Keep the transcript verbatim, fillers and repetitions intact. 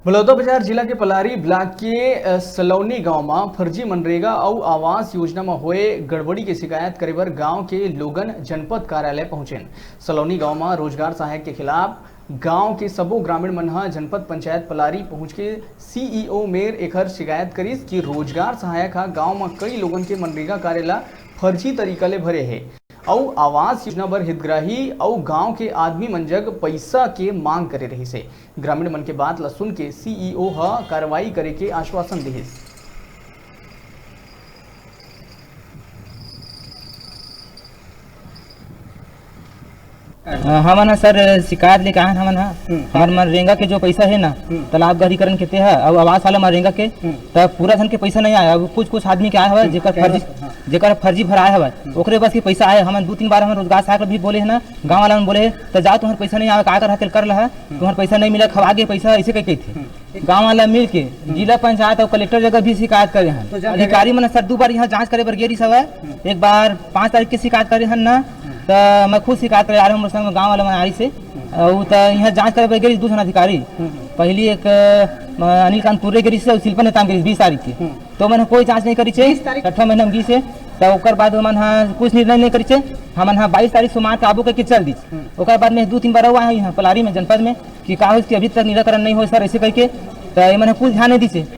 बलौदाबाजार जिला के पलारी ब्लॉक के, अ, सलौनी गांव म फर्जी मनरेगा अउ आवास योजना म होए गड़बड़ी के शिकायत करे बर गांव के लोगन जनपद कार्यालय पहुंचेन। सलौनी गांव म रोजगार सहायक के खिलाफ गांव के सबो ग्रामीण मन ह जनपद पंचायत पलारी पहुंच के सीईओ मेर एखर शिकायत करिस कि रोजगार सहायक ह गांव म कई लोगन के मनरेगा कार्य ल फर्जी तरीका ले भरे हे अउ आवास योजना बर हितग्राही अउ गांव के आदमी मन जग पइसा के मांग करे रहिस हे। ग्रामीण मन के बात ल सुन के सीईओ ह कार्रवाई करे के आश्वासन दिहिस। अ, हमन ह सर शिकायत लेके आए हन। हमन ह हम्म। हमर मनरेगा के जो पैसा हे ना, हम्म। तालाब गहरीकरण के ते ह, अउ आवास वाला मनरेगा के, हम्म। त पूरा झन के पैसा नहीं आया। अब कुछ कुछ आदमी के आए हवय, हम्म, जेकर क्या फर्जी, बात है? हाँ। जेकर फर्जी भराए हवय, हम्म। ओकरे बस के पैसा आए। हमन दू तीन बार हमन रोजगार सहायक भी बोले हे ना, गांव वाला मन बोले हे, त जाओ तुम्हार पैसा नहीं आवे, का कर हकेल कर लहा, हम्म। तुम्हार पैसा नहीं मिला, खवा गे पैसा, ऐसे कह कहिथे। हम्म। गांव वाला मिल के हम्म। जिला पंचायत अउ कलेक्टर जगह भी शिकायत करे हन। तो जब अधिकारी मन सर दू बार यहाँ जांच करे बर गे रिहिस हवय। हम्म। एक बार पाँच तारीख के शिकायत करे हन ना, हम्म। त मैं खुद शिकायत करे आ रहे हूँ, मोर संग गांव वाला मन आ रहिस हे। हम्म। अउ त यहाँ जांच करे बर गे रिहिस दू झन अधिकारी। हम्म। पहली एक, अ, अनिल कांत तुर्रे गे रिहिस हे अउ शिल्पा नेताम गे रिहिस बीस तारीख के। हम्म। तो मन कोई जांच नहीं करिस हे। बीस तारीख? छठा महीना में गिस हे, त ओकर बाद मन ह कुछ निर्णय नहीं करिस हे। हमन ह बाईस तारीख सोमवार के आबो करके चल दिस। हम्म। ओकर बाद में दू तीन बार अउ आए हन यहाँ पलारी में जनपद में कि का होइस कि अभी तक निराकरण नहीं होइस सर, ऐसे करके। त ये मन ह कुछ ध्यान नहीं दिस हे।